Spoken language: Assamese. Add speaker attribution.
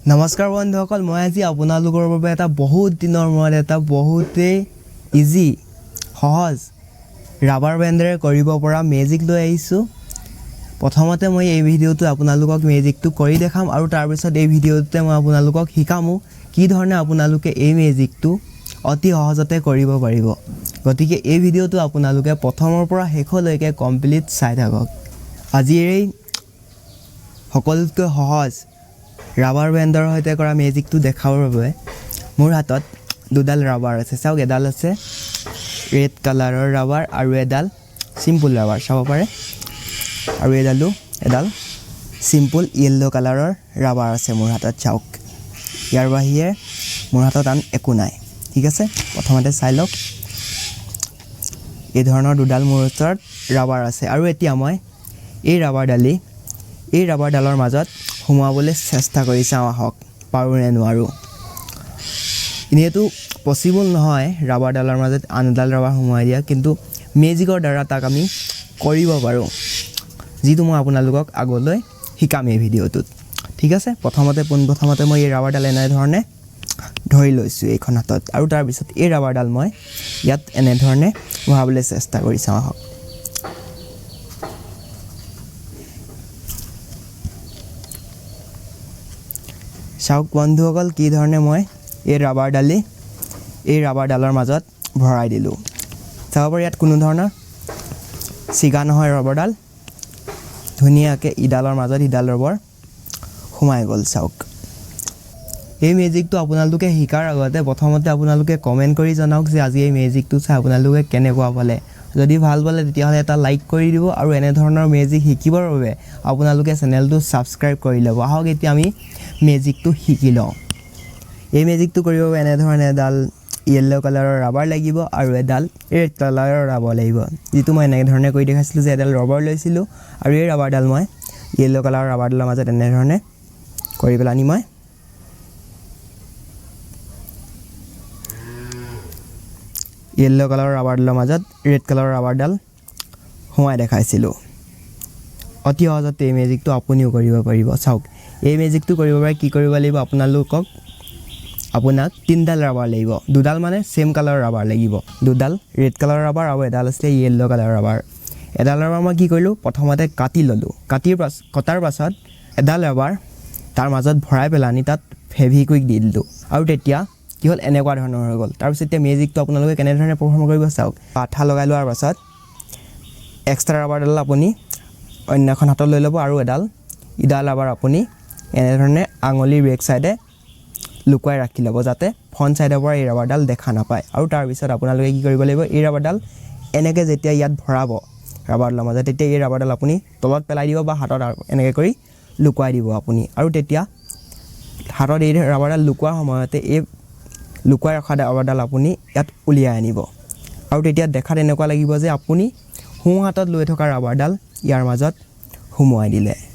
Speaker 1: নমস্কাৰ বন্ধুসকল, মই আজি আপোনালোকৰ বাবে এটা বহুত দিনৰ মূৰত এটা বহুতেই ইজি সহজ ৰাবাৰ বেণ্ডেৰে কৰিব পৰা মেজিক লৈ আহিছোঁ। প্ৰথমতে মই এই ভিডিঅ'টো আপোনালোকক মেজিকটো কৰি দেখাম আৰু তাৰপিছত এই ভিডিঅ'টোতে মই আপোনালোকক শিকামো কি ধৰণে আপোনালোকে এই মেজিকটো অতি সহজতে কৰিব পাৰিব। গতিকে এই ভিডিঅ'টো আপোনালোকে প্ৰথমৰ পৰা শেষলৈকে কমপ্লিট চাই থাকক। আজিৰ এই সকলোতকৈ সহজ ৰাবাৰ বেণ্ডৰ সৈতে কৰা মেজিকটো দেখাবৰ বাবে মোৰ হাতত দুডাল ৰাবাৰ আছে। চাওক, এডাল আছে ৰেড কালাৰৰ ৰাবাৰ আৰু এডাল চিম্পুল ৰাবাৰ, চাব পাৰে। আৰু এডাল চিম্পুল য়েল্ল' কালাৰৰ ৰাবাৰ আছে মোৰ হাতত, চাওক। ইয়াৰ বাহিৰে মোৰ হাতত আন একো নাই। ঠিক আছে, প্ৰথমতে চাই লওক, এই ধৰণৰ দুডাল মোৰ ওচৰত ৰাবাৰ আছে। আৰু এতিয়া মই এই ৰাবাৰডালি এই ৰাবাৰডালৰ মাজত সোমোৱাবলৈ চেষ্টা কৰি চাওঁ আহক, পাৰোঁ নে নোৱাৰোঁ। এনেইতো পচিবল নহয় ৰাবাৰডালৰ মাজত আন এডাল ৰাবাৰ সোমোৱাই দিয়া, কিন্তু মেজিকৰ দ্বাৰা তাক আমি কৰিব পাৰোঁ, যিটো মই আপোনালোকক আগলৈ শিকাম এই ভিডিঅ'টোত। ঠিক আছে, পোনপ্ৰথমতে মই এই ৰাবাৰডাল এনেধৰণে ধৰি লৈছোঁ এইখন হাতত, আৰু তাৰপিছত এই ৰাবাৰডাল মই ইয়াত এনেধৰণে ভৰাবলৈ চেষ্টা কৰি চাওঁ আহক। চাওক বন্ধুসকল, কি ধৰণে মই এই ৰাবাৰডালি এই ৰাবাৰডালৰ মাজত ভৰাই দিলোঁ। চাব পাৰি ইয়াত কোনো ধৰণৰ ছিগা নহয়, ৰবৰডাল ধুনীয়াকৈ ইডালৰ মাজত ইডাল ৰবৰ সোমাই গ'ল। চাওক, এই মেজিকটো আপোনালোকে শিকাৰ আগতে প্ৰথমতে আপোনালোকে কমেণ্ট কৰি জনাওক যে আজি এই মেজিকটো চাই আপোনালোকে কেনেকুৱা পালে। যদি ভাল পালে তেতিয়াহ'লে এটা লাইক কৰি দিব আৰু এনেধৰণৰ মেজিক শিকিবৰ বাবে আপোনালোকে চেনেলটো ছাবস্ক্ৰাইব কৰি ল'ব। আহক এতিয়া আমি মেজিকটো শিকি লওঁ। এই মেজিকটো কৰিবৰ বাবে এনেধৰণে এডাল য়েল্ল' কালাৰৰ ৰাবাৰ লাগিব আৰু এডাল ৰেড কালাৰৰ ৰাবাৰ লাগিব, যিটো মই এনেধৰণে কৰি দেখাইছিলোঁ যে এডাল ৰবৰ লৈছিলোঁ আৰু এই ৰাবাৰডাল মই য়েল্ল' কালাৰৰ ৰাবাৰডালৰ মাজত এনেধৰণে কৰি পেলানি মই য়েল্ল' কালাৰৰ ৰাবাৰডালৰ মাজত ৰেড কালাৰৰ ৰাবাৰডাল সোমাই দেখাইছিলোঁ। অতি সহজতে এই মেজিকটো আপুনিও কৰিব পাৰিব। চাওক, এই মেজিকটো কৰিবৰ বাবে কি কৰিব লাগিব, আপোনাক তিনিডাল ৰাবাৰ লাগিব। দুডাল মানে ছেইম কালাৰৰ ৰাবাৰ লাগিব, দুডাল ৰেড কালাৰৰ ৰাবাৰ আৰু এডাল আছিলে য়েল্ল' কালাৰৰ ৰাবাৰ। এডাল ৰাবাৰ মই কি কৰিলোঁ, প্ৰথমতে কাটি ল'লোঁ। কটাৰ পাছত এডাল ৰাবাৰ তাৰ মাজত ভৰাই পেলানি তাত ফেভিকুইক দি দিলোঁ আৰু তেতিয়া কি হ'ল, এনেকুৱা ধৰণৰ হৈ গ'ল। তাৰপিছত এতিয়া মেজিকটো আপোনালোকে কেনেধৰণে পাৰফৰ্ম কৰিব চাওক। আঠা লগাই লোৱাৰ পাছত এক্সট্ৰা ৰাবাৰডাল আপুনি অন্য এখন হাতত লৈ ল'ব আৰু ইডাল ৰাবাৰ আপুনি এনেধৰণে আঙুলিৰ বেক চাইডে লুকুৱাই ৰাখি ল'ব, যাতে ফ্ৰণ্ট চাইডৰ পৰা এই ৰাবাৰডাল দেখা নাপায়। আৰু তাৰপিছত আপোনালোকে কি কৰিব লাগিব, এই ৰাবাৰডাল এনেকৈ যেতিয়া ইয়াত ভৰাব ৰাবাৰডালৰ মাজত, তেতিয়া এই ৰাবাৰডাল আপুনি তলত পেলাই দিব বা হাতত এনেকৈ কৰি লুকুৱাই দিব আপুনি। আৰু তেতিয়া হাতত এই ৰাবাৰডাল লুকুৱাৰ সময়তে এই লুকুৱাই ৰখা ৰাবাৰডাল আপুনি ইয়াত উলিয়াই আনিব আৰু তেতিয়া দেখাত এনেকুৱা লাগিব যে আপুনি সোঁ হাতত লৈ থকা ৰাবাৰডাল ইয়াৰ মাজত সুমুৱাই দিলে।